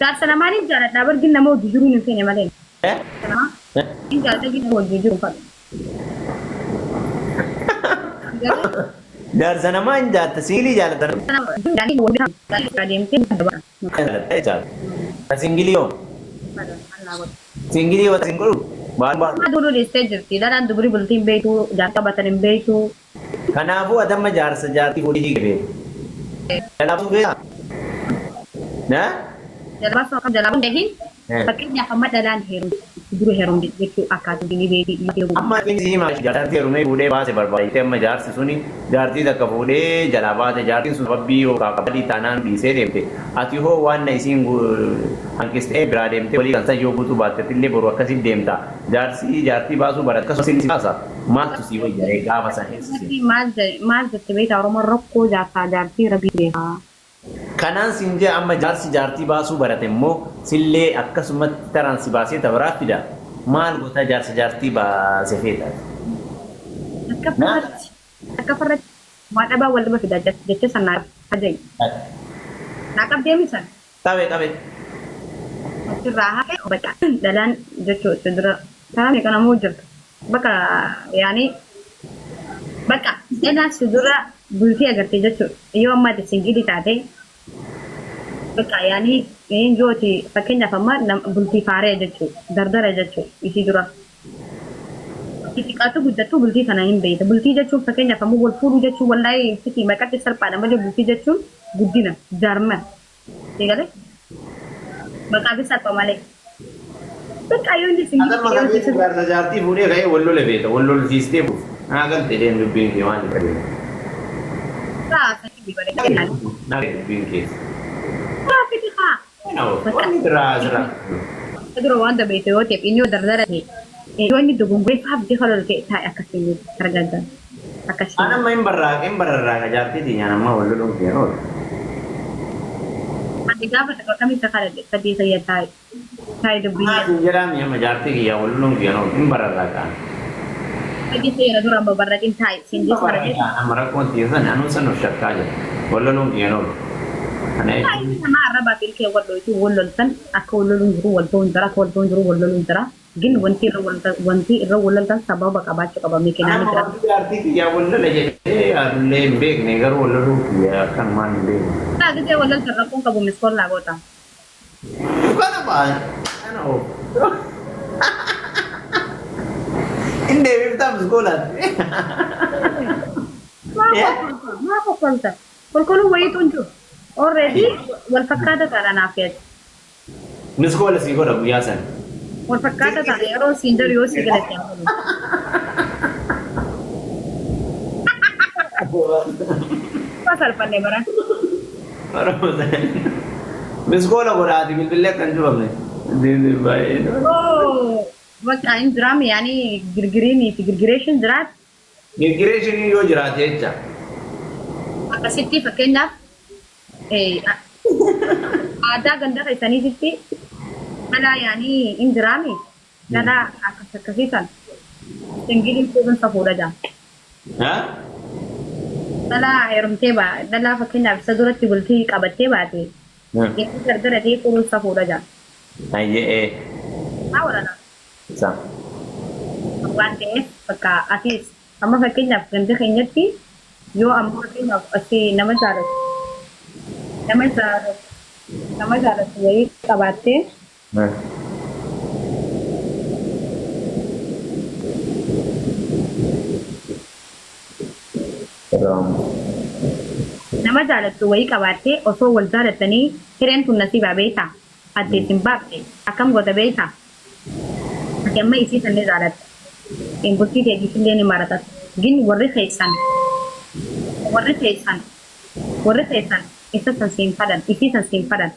Jaarsa namaa niin jaaladha bar gin nama wajji jiruu hin feene malee. Jaarsa namaa niin jaaladha gin nama wajji jiruu hin fadhu. Galee Jaarsa namaa hin jaatta siilii jaalatta deemtee jaalatta jechaadha. Singilii hoo? Singilii yoo sin godhu baal baal. Duruu dhiistee jirti. Dhalaan dubri bultii hin beektu, jaarsa qabatan hin beektu. Kanaafuu ati amma jaarsa jaartii fuudhii hiike beektu. Jalaa baasuu feetaa? Na? Jalaa baasuu akkam jalaa baasuu hin fakkeenyaaf amma dhalaan heerumte dura heerumte jechuu akkaatuu ni beekti. Amma inni si himaa jaartii heerumee fuudhee baase barbaadee amma jaarsi suni jaartii takka fuudhee jalaa baate jaartiin sun sababbii yookaan kabadii taanaan dhiisee deemte ati hoo waan na isiin hanqistee biraa deemtee walii kan san yoo guutuu baatte illee boru akkasitti deemta jaarsi jaartii baasuu barate akkasumas inni si baasa maaltu sii wayya ree gaafa san eessa Maal maal jette beektaa Oromoon rakkoo jaarsaa jaartii rabbii beekaa. Kanaan siin jee amma jaarsi jaartii baasuu barate immoo sillee akkasumatti taraan si baasee ta biraa fida maal gootaa jaarsa jaartii baase feeta ati. Akka Na? farratti akka farratti waa dhabaa wal dhaba fida jecha san naa aja'i. Naa qabdee mi san? Qabe qabe. Achirraa hafe bakka dhalaan jechuu itti dura karaa meeqa namuu jirtu. Bakka yaani bakka dhalaan si dura bultii agarte jechuudha. Yoo amma ati singilii taate bakka yaani yooti fakkeenyaaf amma bultii faaree jechuudha. Dardara jechuudha isii dura. Xixiqqaatu guddattu bultii sana hin beekta. Bultii jechuun fakkeenyaaf amma wal fuudhuu jechuun wallaahi siti maqatti salphaadha malee bultii jechuun guddina jaarma. Eegale maqaa fi salpha malee. Bakka yoo inni sin Adamma kabeetu jaarsa jaartii fuudhee ka'ee wal lole beekta wal lolsiistee fuuf. Naa galte deem dubbiin kee maal jedha deema. Naa galte dubbiin kee. Wanni biraa asirraa. Dura waan dabeete yoo ta'e inni yoo dardara ta'e yoo inni dogongoree faaf jecha lolu ta'e taa'e akkasiin argatan akkasiin. An amma hin barraa hin bararraa jaartii tiyyaan amma wal loluun kee oolu. Ati gaafa tokko akkamii isa kadhadhe sadii sayya taa'e taa'e dubbii Maa sin jedhaa mi amma jaartii kiyyaa wal loluun kiyya oolu hin bararraa kaan. Sadii sayya dura amma barraqin taa'e siin Hin jecha bararraa kadhadhe. kaan amma rakkoon tiyya san anuu san of shakkaa jira. Wal loluun kiyya oolu. Kana Taa'e jechuun nama arrabaa fi ilkee wal dhoytu wal loltan akka wal loluun jiru wal ta'uun jira akka wal ta'uun jiru wal loluun jira. Gin wanti irra wal wanti irra wal loltan sababa qabaachuu qaba mikinaan Anamma jira. wanti jaartii kiyyaa wal lola jedhee yaadullee hin beekne garuu wal loluu kiyya akkanumaan hin beekne. Taa gisee wal loltan rakkoon qabu miskoon laa goota. Kana ba'an kana oofu. Hin deebiftaa miskoolaatti. Maa kolkolta? Maa kolkolta? Kolkoluun wayiitu hin jiru. Already wal fakkaata taana naaf yaadi. Miskoola sii godha guyyaa sana. Wal fakkaata taana yeroo siin jedhu yoo si galatti haa godhu. Waa salphanne bara. Miskoola godhaati bilbillee akka hin cufamne. Baay'ee. Oh, bakka hin jiraame yaani girgiriinii fi girgireeshin jiraat Girgireeshinii yoo jiraate jecha. Akkasitti fakkeenyaaf aadaa ganda keessaniititti dhalaa yaanii hin jiraami dhalaa akkas akkasii san singiliin fuudhuun safuudha jaa. Dhalaa heerumtee baa dhalaa fakkeenyaaf isa duratti bultii qabattee baate inni gargara ta'ee fuudhuun safuudha jaa. Hayyee. Haa waraana. Sa. Waan ta'eef bakka atis amma fakkeenyaaf ganda keenyatti yoo amma fakkeenyaaf asii nama jaalatu nama jaalatu nama jaalatu wayii qabaattee nama jaalattu wayii qabaattee osoo wal jaalattanii hireen tun nasiibaa beektaa addee isin baafte akkam goota beektaa Ati amma isii san ni jaalatta. Bultii teetiifillee ni marata. Gin warri keessan warri keessan warri keessan isa san siin fadhan isii san siin fadhan.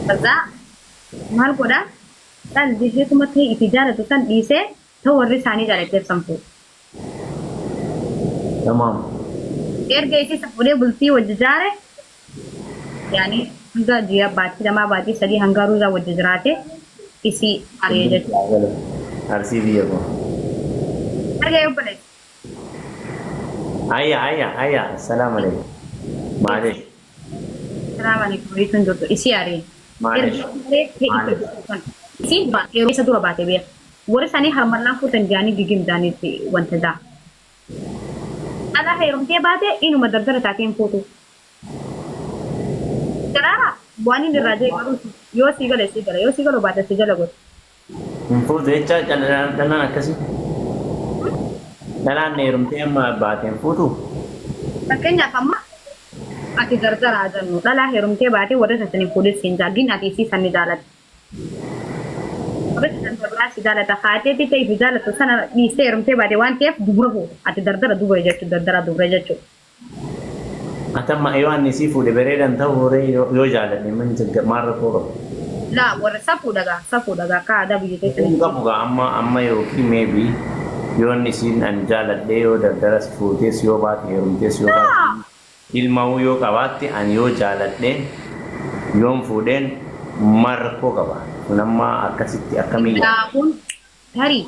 Kazaa maal godha? Cal jedheetuma ta'e isii jaalatu san dhiisee ta'u warri isaanii jaalatteef san fuudha. Tamaam. Erga isii san fuudhee bultii wajji jaare yaani hanga ji'a baatii lamaa baatii sadii hanga aruuzaa wajji jiraate isii ari'e jechuudha. Arsii biyya koo. Arga yoo obboleessa. Ayya ayya ayya. Assalamu alaikum. Maaliif? Salaam alaikum. Reetuun jirtu isii ari'e. Maaliif? Erga malee fedhii Maaliif? fedhii kan. Isiin yeroo isa dura baate beeka. Warri isaanii harmallaa fuutan jaanii gigim jaaniitti wanta jaa. Dhalaa heerumtee baate inuma dardara taatee hin fuutu. Garaara waan inni irraa jee garuu yoo sii gale sii gala, yoo sii galu baate si jala godhu. Hin fuutu jecha dhalaan akkasii. Dhalaan heerumtee amma baate hin fuutu. Fakkeenyaaf, amma ati dardaraa jennu, dhalaa heerumtee baate warra isa hin fuudhin siin jaa, gin ati isii san ni jaalatta. Warra san biraa si jaalata, haateetti ta'e si jaalatu sana dhiistee heerumtee baate waan ta'eef dubra fuuta. Ati dardara dubra jechuudha, dardara dubra jechuudha. Ati amma yoo ani isii fuudhe bareedan ta'u horee yoo jaaladhe maal rakkoo qaba? Laa, warra safuu dhagaa akka aadaa biyya Hin keessanii. qabu gaa. Amma yookiin maybe yoo inni isiin ani jaaladhe, yoo dardaras fuutees, yoo baate heerumtees, yoo baate ilmaa'uu yoo qabaatte, ani yoo jaaladheen yoon fuudheen maal rakkoo qaba? Kun amma akkasitti akkamii? Kun tarii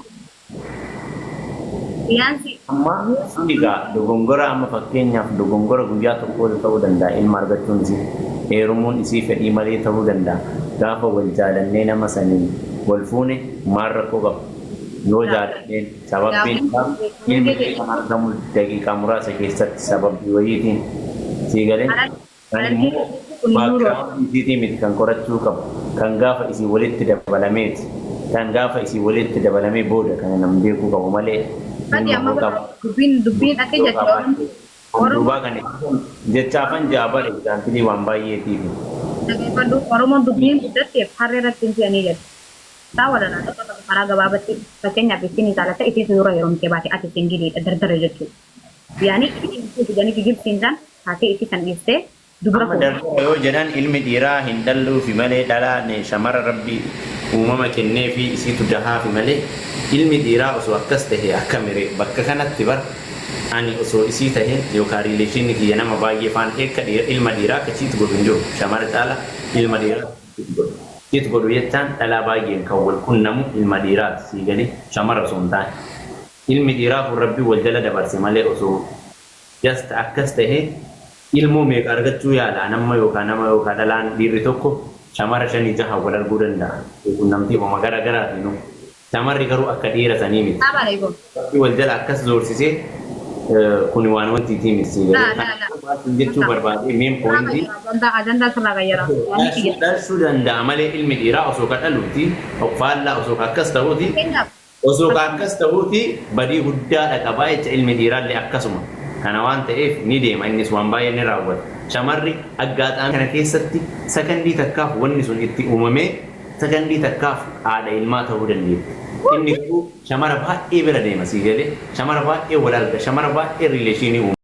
Yaansi Amma suni egaa dogongora, amma fakkeenyaaf dogongora guyyaa tokkoo ta'uu danda'a. Ilma argachuun isii, heerumuun isii fedhii malee ta'uu danda'a. Gaafa wal jaalannee nama saniin wal fuune maal rakkoo qaba? Yoo jaaladheen sababbiin isaa ilmi illee kan argamu daqiiqaa muraasa keessatti sababbii wayiitiin, sii galee. Kan immoo background isiitii miti kan qorachuu qabu, kan gaafa isii walitti dabalameeti. Kan gaafa isii walitti dabalamee booda kana nam beekuu qabu malee Ati ilma amma hoo qaba. dubbiin akka Yoo jettu qabaatte kan Oromoo duubaa kan jechaafan ja'a bara example waan baay'eetiif. Dhaggeeffadhu, Oromoon dubbiin guddatteef harree irratti hin fe'anii jedhu. Saa walalaa tokko tokko karaa gabaabatti, fakkeenyaaf, isiin jaalata, isiin dura heerumtee baate, ati singleiidha, dardara jechuudha. Yaani isiin fidanii gigibsiin taatee isii san dhiistee dubara Amma fuudha. dardara yoo jedhan, ilmi dhiiraa hin dhalluufi malee dhalaa shamara rabbi uumama kenneefi isiitu dahaafi malee, ilmi dhiiraa osoo akkas tahe akka mire bakka kanatti bar ani osoo isii tahe yookaan relationni kiyya nama baay'ee faan eekka ilma dhiiraa akka cheat godhu hin jiru. Shamara caala ilma dhiiraa cheat godhu. Cheat godhu jechaan dhalaa baay'een kan wal qunnamu ilma dhiiraati, sii galee, shamara osoo hin taane. Ilmi dhiiraa kun rabbi wal jala dabarse malee osoo just akkas tahe ilmoo meeqa argachuu yaala? Anamma yookaan nama yookaan dhalaan dhiirri tokko shamara shanii jaha wal arguu danda'a. Quunnamtii uumama gara garaatiin. Shamarri garuu akka dhiira sanii miti. Saaba alaikum. Rabbi wal jala akkas zoorsisee kun waan wanti itti miti. La la la. Jechuu barbaade main pointii. Ajandaa sirraa gayyara. Dhalchuu danda'a malee ilmi dhiiraa osoo ka dhaluuti faallaa osoo ka akkas ta'uuti Fakkeenyaaf osoo ka akkas ta'uuti badii guddaadha qabaa jecha. Ilmi dhiiraallee akkasuma. Kana waan ta'eef ni deema, innis waan baay'ee ni raawwata. Shamarri aggaaxaamii kana keessatti sakandii takkaaf wanni sun itti uumamee sakandii takkaaf haadha ilmaa ta'uu dandeetti. Inni garuu shamara baay'ee bira deema, sii galee, shamara baay'ee wal arga, shamara baay'ee relationii uuma.